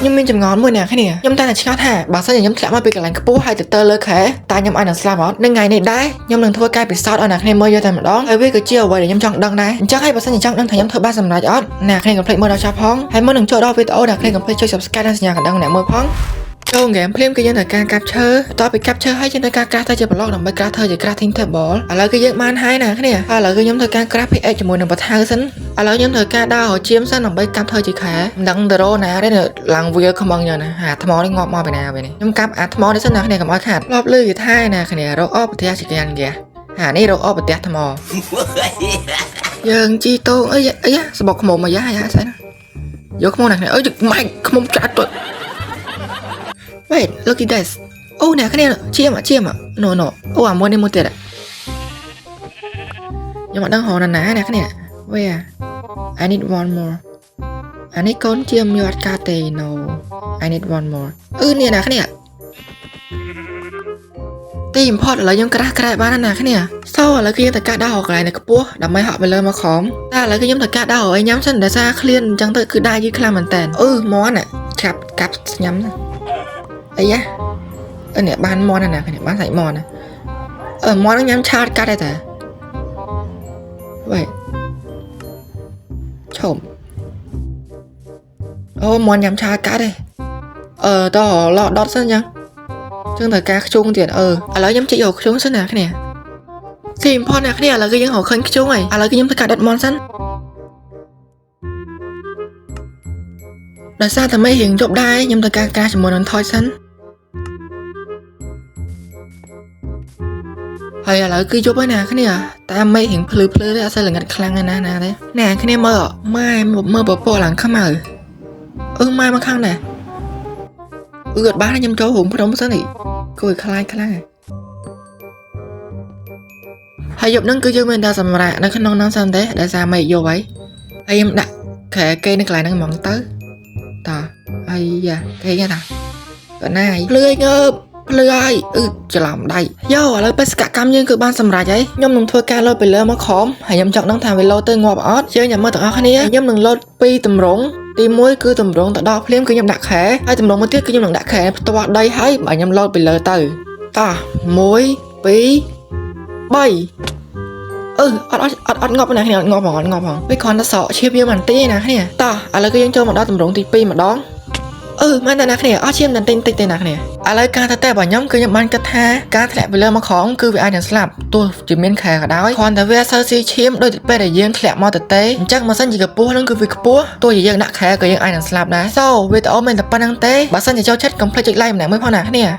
ខ្ញុំមានចម្ងល់មួយអ្នកគ្នាខ្ញុំតែតែឆ្ងល់ថាបើសិនជាខ្ញុំធ្លាក់មកពីកន្លែងខ្ពស់ហើយទៅទៅលើខែតើខ្ញុំអាចនឹងស្លាប់អត់នៅថ្ងៃនេះដែរខ្ញុំនឹងធ្វើការពិសោធន៍ឲ្យអ្នកគ្នាមើលយកតែម្ដងហើយវាក៏ជាអ្វីដែលខ្ញុំចង់ដឹងដែរអញ្ចឹងហើយបើសិនជាចង់ដឹងថាខ្ញុំធ្វើបានសម្រេចអត់អ្នកគ្នាកុំភ្លេចមើលដល់ចប់ផងហើយមុននឹងចូលដល់វីដេអូអ្នកគ្នាកុំភ្លេចចុច Subscribe និងសញ្ញាកណ្ដឹងអ្នកមើលផងចូលហ្គេមភ្លាមគឺយើងត្រូវការកាប់ឈើបន្ទាប់ពីកាប់ឈើហើយយើងត្រូវការ craft ទៅជាប្លុកដើម្បី craft ធ្វើជា crafting table ឥឡូវគឺយើងបានហើយណាគ្នាហើយឥឡូវគឺខ្ញុំត្រូវការ craft pickaxe ជាមួយនឹងពូថៅសិនឥឡូវខ្ញុំត្រូវការដើររកជាមសិនដើម្បីកាប់ធ្វើជាខែមិនដឹងទៅរកណាទេឡើងវាខ្មងយ៉ាងណាអាថ្មនេះងាប់មកពីណាវិញនេះខ្ញុំកាប់អាថ្មនេះសិនណាគ្នាកុំឲ្យខាតធ្លាប់លឺគេថាណាគ្នារកអបផ្ទះជាកានគេអានេះរកអបផ្ទះថ្មយើងជីតូងអីអីសបកខ្មុំអាយ៉ាអាយ៉ាស្អីណាយកខ្មុំណាគ្នាអើយម៉ែខ្មុំចាត់ទៅ Wait, look at this. អូអ្នកគ្នាជាមជាម No no អូអាមួយនេះមួយទៀតខ្ញុំអត់ដឹងរកណាណាអ្នកគ្នា Where? I need one more. អានេះកូនជាមយកអត់កើតទេ No, I need one more. អឺនេះអ្នកគ្នាទីបំផុតឥឡូវខ្ញុំ craft ក្រែបានណាអ្នកគ្នា So ឥឡូវគឺយើងត្រូវការដើររកកន្លែងនៅខ្ពស់ដើម្បីហក់ទៅលើមកក្រោមតែឥឡូវគឺខ្ញុំត្រូវការដើររកអីញ៉ាំសិនដោយសារឃ្លានអញ្ចឹងទៅគឺដើរយឺតខ្លាំងមែនតើអឺមាន់ឆាប់កាប់ញ៉ាំណាអីយ៉ាអឺនេះបានមាន់ណាគ្នាបានសាច់មាន់ណាអឺមាន់ហ្នឹងញ៉ាំឆាតកាត់ទេតា Wait ឈប់អូមាន់ញ៉ាំឆាកាត់ទេអឺតោះឡដុតសិនអញ្ចឹងចឹងត្រូវការខ្ជុងទៀតអឺឥឡូវខ្ញុំជីកយកខ្ជុងសិនណាគ្នាទីបំផុតអ្នកគ្នាឥឡូវគឺយើងរកឃើញខ្ជុងហើយឥឡូវគឺខ្ញុំធ្វើការដុតមាន់សិនដោយសារតែមេរៀងយប់ដែរខ្ញុំត្រូវការការជាមួយនឹងថយសិនហើយឥឡូវគឺយប់ហើយណាគ្នាតាមមេរៀងភ្លឺភ្លឺទេអត់សូវល្ងិតខ្លាំងណាស់ណាទេណាគ្នាមើលម៉ែមើលពពកឡើងខ្មៅអឺម៉ែមកខាងដែរអឺអត់បានខ្ញុំចូលរូងភ្នំសិននេះគួរឲ្យខ្លាចខ្លាំងហើយយប់ហ្នឹងគឺយើងមានតែសម្រាប់នៅក្នុងហ្នឹងសិនទេដោយសារមេឃយប់ហើយហើយខ្ញុំដាក់ខែគេនៅកន្លែងហ្នឹងហ្មងទៅតាអាយ៉ាគេតាកណាយភ្លឺឲ្យងើបភ្លឺហើយអឺច្រឡំដៃយោឥឡូវបេសកកម្មយើងគឺបានសម្រេចហើយខ្ញុំនឹងធ្វើការលោតពីលើមកក្រោមហើយខ្ញុំចង់ដឹងថាវាលោតទៅងាប់អត់យើងចាំមើលទាំងអស់គ្នាខ្ញុំនឹងលោតពីតម្រងទី1គឺតម្រងទៅដល់ភ្លាមគឺខ្ញុំដាក់ខែហើយតម្រងមួយទៀតគឺខ្ញុំនឹងដាក់ខែផ្ទាល់ដីហើយបើខ្ញុំលោតពីលើទៅតោះ1 2 3អឺអត់អត់អត់អត់ងាប់ណាគ្នាអត់ងាប់ហ្មងអត់ងាប់ហ្មងវាគ្រាន់តែសក់ឈាមយើងបន្តិចឯណាគ្នាតោះឥឡូវគឺយើងចូលមកដល់តម្រងទី2ម្ដងអឺមែនតែណាគ្នាអត់ឈាមតែតិចតិចទេណាគ្នាឥឡូវការទៅតែរបស់ខ្ញុំគឺខ្ញុំបានគិតថាការធ្លាក់ពីលើមកក្រោមគឺវាអាចនឹងស្លាប់ទោះជាមានខែក៏ដោយគ្រាន់តែវាអត់សូវស៊ីឈាមដូចពេលដែលយើងធ្លាក់មកទៅទេអញ្ចឹងបើសិនជាកម្ពស់ហ្នឹងគឺវាខ្ពស់ទោះជាយើងដាក់ខែក៏យើងអាចនឹងស្លាប់ដែរ So វីដេអូមិនតែប៉ុណ្្នឹងទេបើសិនជាចូលចិត្តកុំភ្លេចចុច like ម្នាក់មួយផងណាគ្នា។